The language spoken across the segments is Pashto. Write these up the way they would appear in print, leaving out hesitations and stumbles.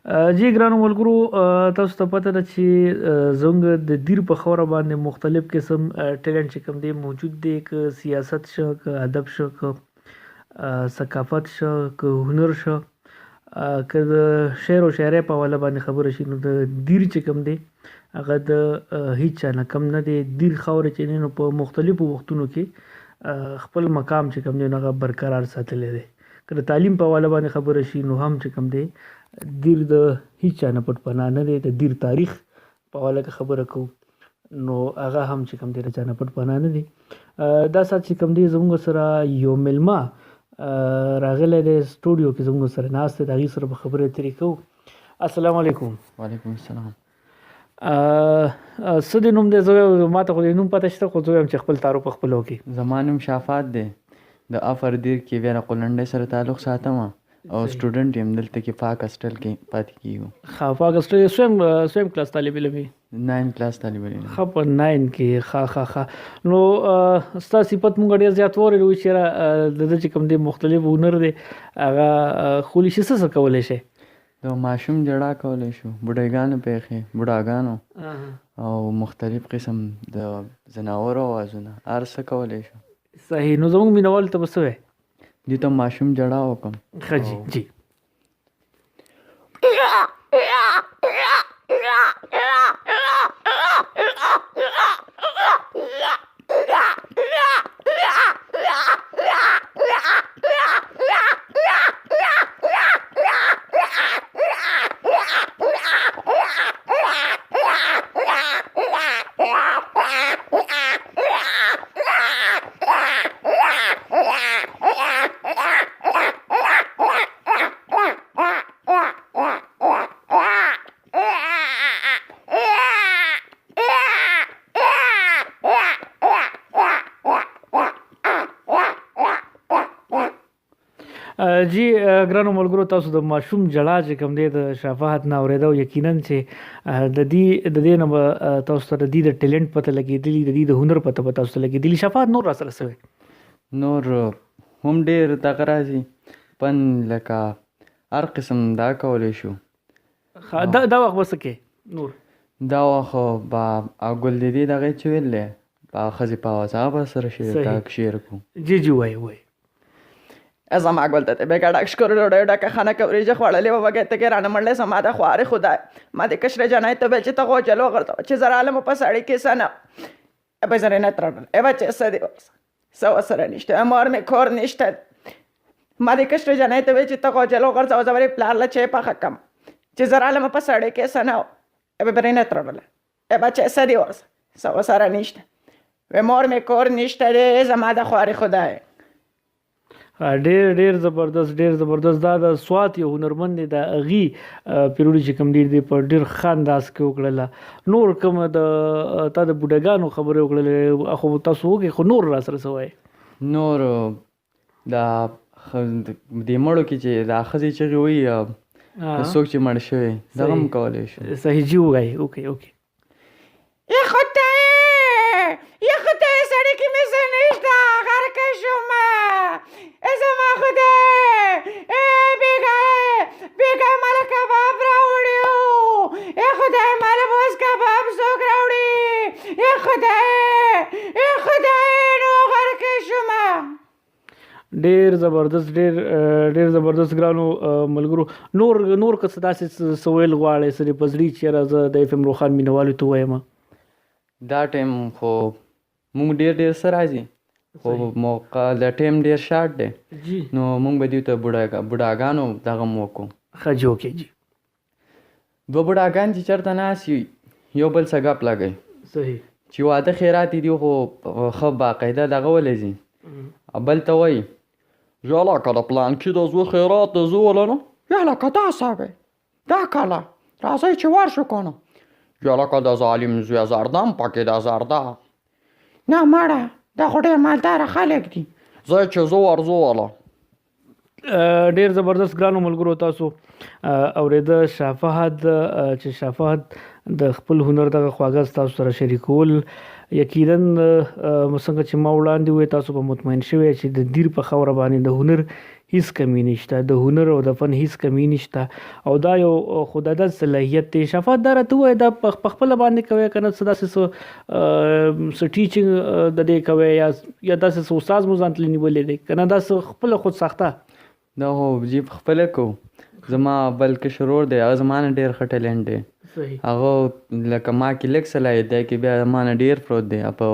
جی ګرانو ملګرو، تاسو ته پته ده چې زموږ د دیر په خوره باندې مختلف قسم ټیلنټ چې کوم دی موجود دی، که سیاست شه، که ادب شه، که ثقافت شه، که هنر شه، که د شعر او شاعرۍ په حواله باندې خبره شي، نو د دیر چې کوم دی هغه د هیڅ چا نه کم نه دی. دیر خاورې چې دی نو په مختلفو وختونو کې خپل مقام چې کوم دی نو هغه برقرار ساتلی دی. که د تعلیم په حواله باندې خبره شي نو هم چې کوم دی دیر د هیڅ چا نه پټ پناه نه دی. د دیر تاریخ په حواله که خبره کوو نو هغه هم چې کوم دی د چا نه پټ پناه نه دی. دا ساعت چې کوم دی زموږ سره یو میلمه راغلی دی، سټوډیو کې زموږ سره ناست دی، د هغې سره به خبرې اترې کوو. السلام علیکم. وعلیکم السلام. څه دې نوم دی؟ زه ما ته خو دې نوم پته شته، خو زه وایم چې خپل تعارف خپل وکړي. زما نوم شافات دی، د افر دیر کې بیا د قلنډۍ سره تعلق ساتم او سټوډنټ یم، دلته کې پاک هاسټل کې پاتې کیږو. ښه، پاک هاسټل سویم کلاس طالب علم یې؟ 9 کلاس طالب علم. ښه، په 9 کې. ښه ښه ښه. نو ستا صفت مونږ ډېر زیات واورېدو چې یاره د ده چې کوم دی مختلف هنر دی هغه ښولی شي. څه څه کولی شي؟ د ماشوم ژړا کولی شو، بوډاګانو پیښې، بوډاګانو او مختلف قسم د ځناورو اوازونه، هر څه کولی شو. صحیح. نو زموږ مینوالو ته به څه وایې؟ دوی ته ماشوم ژړا وکړم. ښه جی جی. جی ګرانو ملګرو، تاسو د ماشوم جړا چې کوم دی د شفاعت نه اورېده، او یقینا چې د دې د دې نه به تاسو ته د دې د ټیلنټ پته لګېدلی، د دې د هنر پته به تاسو ته لګېدلی. شفاعت، نور را سره څه وایې؟ نور هم ډېر دغه راځي پن، لکه هر قسم دا کولی شو. ښه، دا وخت به څه کوې نور؟ دا وخت به ګل دې دغه چې ویل دی په ښځې په اواز، هغه به سره شعر تا شعر کوو. جی جی، وایې وایې. زما ګل ته بې ګډک شکر ډوډۍ ډکه خانه که وریجې خوړلې وه، وږی تږی رانه مړلی زما د خوارې خدای. ما دې کشرې جنۍ ته ویل چې ته غوجل وغورځوه چې زه رالم په سړي کې څه نه به زه نه ترړل. ای بچې، څه دې ورسره؟ څه ورسره نشته، مور مې کور نشته. ما دې کشرې جنۍ ته ویل چې ته غوجل وغورځوه، زه به دې پلار له چای پخه کړم چې زه رالم په سړي کې څه نه وه، به نه ترړله. ای بچې، څه دې ورسره؟ څه ورسره نشته، مور مې کور نشته دی زما د خوارې خدای. ډیر ډیر زبردست، ډیر زبردست. دا د سوات یو هنرمند دی، د هغې پیروډي چې کوم ډیر دی په ډیر ښه انداز کې وکړله. نور کوم د تا د بوډاګانو خبرې وکړلې، خو تاسو وکړې، خو نور را سره څه وایې؟ نور د دې مړو کې چې دا ښځې چغې وایي، څوک چې مړ شوی، دغه هم کولی شو. صحیح جی، ووایې. اوکې اوکې. یا خدای، یا خدای، سړی کې مې څه نشته، غرقه شوم، ای زما خدای، ای بېګا بېګا ماله کباب راوړی وو، ای خدای ماله به اوس کباب څوک راوړي، ای خدای، ای خدای، نو غرقه شوم. ډیر زبردست، ډیر ډیر زبردست. ګرانو ملګرو، نور نور که څه داسې څه ویل غواړئ، څه دې په زړه چې یاره زه د اف ام روښان مینهوالو ته ووایم؟ دا ټایم خو مونږ ډیر ډیر څه راځي، خو موقع د ټایم ډیر شارټ دی، نو مونږ به دوی ته بوډاګانو دغه هم وکړو. ښه جی، اوکې جی. دوه بوډاګان چې چېرته ناست وي، یو بل سره ګپ لګوي. چې واده خیرات دي خو ښه باقاعده دغه ولځي، بل ته وایي یا لکه د پلانکي د زوی خیرات دی، زه وله نه، یا لکه دا څه وی دا کله راځئ چې ورشو که نه، یا لکه د ظالم زوی زرده هم پکې ده زرده. نه مړه، دا خو ډېر مالداره خلک دي، ځای چې زه ورځو وله. ډیر زبردست. ګرانو ملګرو، تاسو اوریده شاه فهد چې شاه فهد د خپل هنر دغه خواږه تاسو سره شریکول. یقینا څنګه چې ما وړاندې وې، تاسو به مطمئن شوی چې د دیر په خاوره باندې د هنر هیڅ کمی نشته، د هنر او د فن هیڅ کمی نشته، او دا یو خداداد صلاحیت دی. شفاعت، دا راته ووایه، دا په خپله باندې کوې که نه څه داسې څه ټیچینګ د دې کوې، یا داسې څه استاد مو ځان ته نیولی دی که نه دا څه خپله خود ساخته؟ دا خو جی په خپله کوو. زما بل کشر ورور دی، هغه زما نه ډېر ښه ټیلنټ دی. هغه لکه ما کې لږ صلاحیت دی کې بیا زما نه ډېر پروت دی، په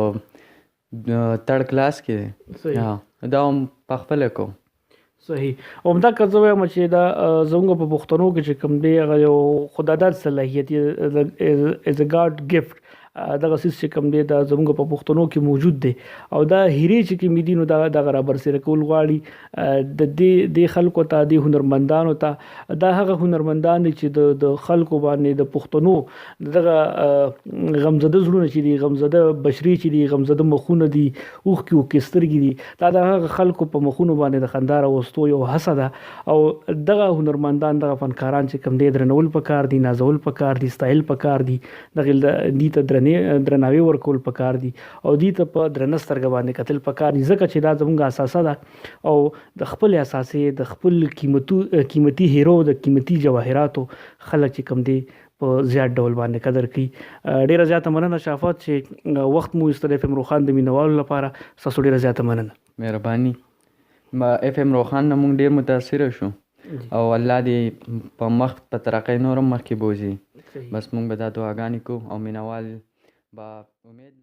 تړ کلاس کې دی. دا هم په خپله کوو. صحیح، همدا که زه وایم چې دا زموږ په پښتنو کې چې کوم دی هغه یو خداداد صلاحیت، از ا ګاډ ګفټ، دغه څیز چې کوم دی دا زموږ په پښتنو کې موجود دی، او دا هیرې چې کوم دي نو دا دغه را برسېره کول غواړي د دې خلکو ته، دې هنرمندانو ته. دا هغه هنرمندان دي چې د خلکو باندې د پښتنو دغه غمزده زړونه چې دي، غمزده بشري چې دي، غمزده مخونه دي، اوښکې اوښکې سترګې دي، دا د هغه خلکو په مخونو باندې د خندا راوستو یو هڅه ده. او دغه هنرمندان، دغه فنکاران چې کوم دی، درنول پکار دي، نازول پکار دي، ستایل پکار دي، دغه دي ته درناوی ورکول پکار دي، او دي ته په درنه سترګه باندې کتل پکار دي، ځکه چې دا زموږ اساسه ده، او د خپل اساسې، د خپل قیمتي هیرو، د قیمتي جواهراتو خلک چې کوم دی په زیات ډول باندې قدر کوي. ډیره زیاته مننه شافات چې وخت مو ایستلی اف ام روښان د مینوالو لپاره. ستاسو ډیره زیاته مننه. مهرباني. اف ام روښان نه موږ ډیر متاثره شو، او الله دې په مخ په ترقۍ نور هم مخکې بوځي. بس موږ به دا دعاګانې کوو او مینوال به امید